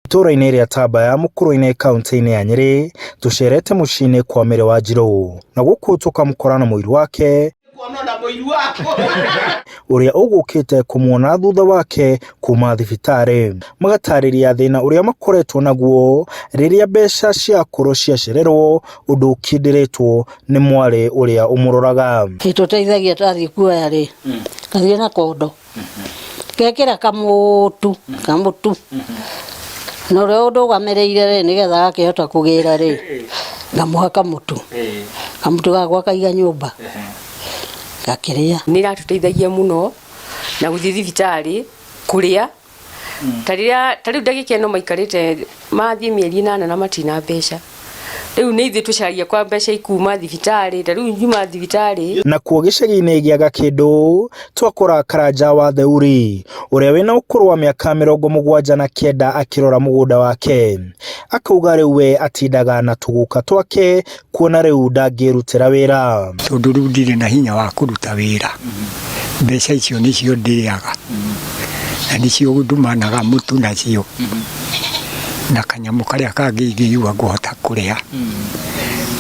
Itũũra-inĩ rĩa Tambaya mũkũrũ-inĩ kaunti-inĩ ya Nyĩrĩ, tũcerete mũciĩ-inĩ kwa Mary Wanjirũ, na gũkũ tũkamũkora na mũiru wake ũrĩa ũgũkĩte kũmuona thutha wake kuma thibitarĩ. Magatarĩria thĩna ũrĩa makoretwo naguo rĩrĩa mbeca cia akũrũ ciacererwo, ũndũ ũkindĩrĩtwo nĩ mwarĩ ũrĩa ũmũroraga. Ĩtũteithagia twathiĩ kuoya rĩ, ngathiĩ na kondo, ngekĩra kamũtu, kamũtu, na ũrĩa ũndũgamĩrĩire rĩ, nĩgetha agakĩhota kũgĩra rĩ, ngamũhe kamũtu, kamũtu gakwa kaiga nyũmba, ngakĩrĩa. Nĩ ĩratũteithagia mũno na gũthiĩ thibitarĩ, kũrĩa, ta rĩrĩa ta rĩu ndagĩka ĩno maikarĩte mathiĩ mĩeri ĩnana na matirĩ na mbeca. Rĩu nĩ ithuĩ tũcaragia kwa mbeca ikuma thibitarĩ, ta rĩu njuma thibitarĩ. Nakuo gĩcagi-inĩ gĩa Gakĩndũ twakora Karanja wa Theuri ũrĩa wĩna ũkũrũ wa mĩaka 79 akĩrora mũgũnda wake. Akauga rĩu we atindaga na tũguka twake kuona rĩu ndangĩrutĩra wĩra. Tondũ rĩu ndirĩ na hinya wa kũruta wĩra, mbeca icio nĩcio ndĩaga na nĩcio ndumanaga mũtu nacio na kanyamũ karĩa kangĩ ingĩigua ngũhota kũrĩa,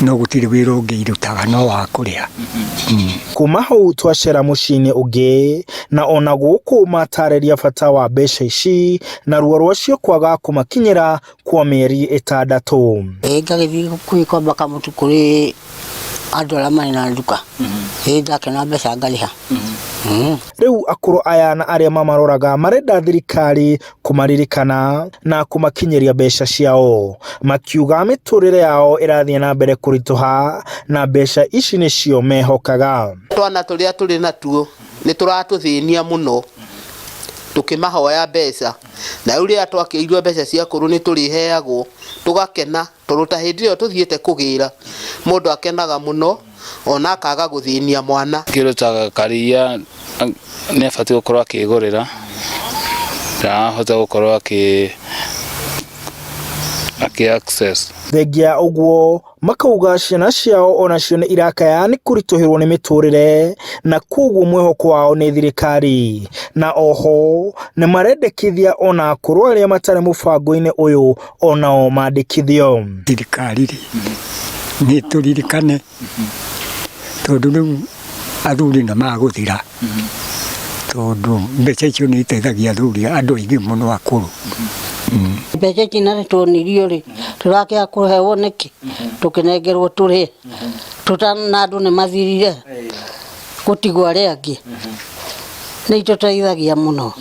no gũtirĩ wĩra ũngĩ irutaga no wa kũrĩa. Kuma hau twacera mũciĩ-inĩ ũngĩ na ona gũkũ matarĩria bata wa mbeca ici na ruo rwacio kwaga kũmakinyĩra kwa mĩeri 6. Ĩĩ ngagĩthiĩ kwĩkomba kamũtu kũrĩ andũ arĩa marĩ na nduka. Ĩĩ ndakĩona mbeca ngarĩha. Rĩu akũrũ aya na arĩa mamaroraga marenda thirikari kũmaririkana na kũmakinyĩria mbeca ciao, makiuga mĩtũrĩre yao ĩrathiĩ na mbere kũritũha na mbeca ici nĩcio mehokaga. Twana tũrĩa tũrĩ natuo nĩ tũratũthĩnia mũno tũkĩmahoya mbeca, na rĩu rĩrĩa twakĩirwo mbeca cia akũrũ nĩ tũrĩheagwo tũgakena, tondũ ta hĩndĩ ĩyo tũthiĩte kũgĩra mũndũ akenaga mũno ona akaga gũthĩnia mwana. Kĩndũ ta karia nĩ abatiĩ gũkorwo akĩgũrĩra, ndarahota gũkorwo akĩ access. Thengia ũguo makauga ciana ciao onacio nĩ irakaya nĩ kũritũhĩrwo nĩ mĩtũrĩre na koguo mwĩhoko wao nĩ thirikari, na oho nĩ marendekithia ona akũrũ arĩa matarĩ mũbango-inĩ ũyũ onao mandĩkithio. Thirikari rĩ nĩ tũririkane tondũ rĩu athuri nĩ magũthira, tondũ mbeca icio nĩ iteithagia athuri andũ aingĩ mũno akũrũ. Mbeca ici na nĩtuonirio rĩ, tũrakĩaga kũhewo nĩkĩ? Tũkĩnengerwo tũrĩe, na andũ nĩ mathirire gũtigwo arĩa angĩ. Nĩ itũteithagia mũno.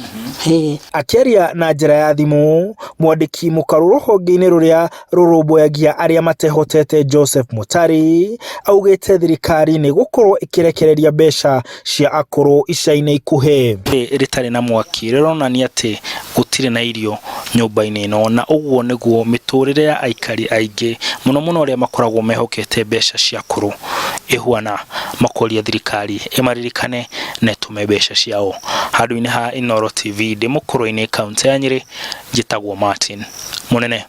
Akĩaria na njĩra ya thimũ, mwandĩki mũkarũ rũhonge-inĩ rũrĩa rũrũmbũyagia arĩa matehotete Joseph Mutari augĩte thirikari nĩ gũkorwo ĩkĩrekereria mbeca cia akũrũ ica-inĩ ikuhĩ. Rĩtarĩ na mwaki rĩronania atĩ gũtirĩ na irio nyũmba-inĩ ĩno, na ũguo nĩguo mĩtũrĩre ya aikari aingĩ mũno mũno arĩa makoragwo mehokete mbeca cia akũrũ ĩhuana, makoria thirikari ĩmaririkane na ĩtũme mbeca ciao. Handũ-inĩ ha Inooro TV ndĩ mũkũrũ-inĩ kaũntĩ ya Nyĩrĩ, njĩtagwo Martin Mũnene.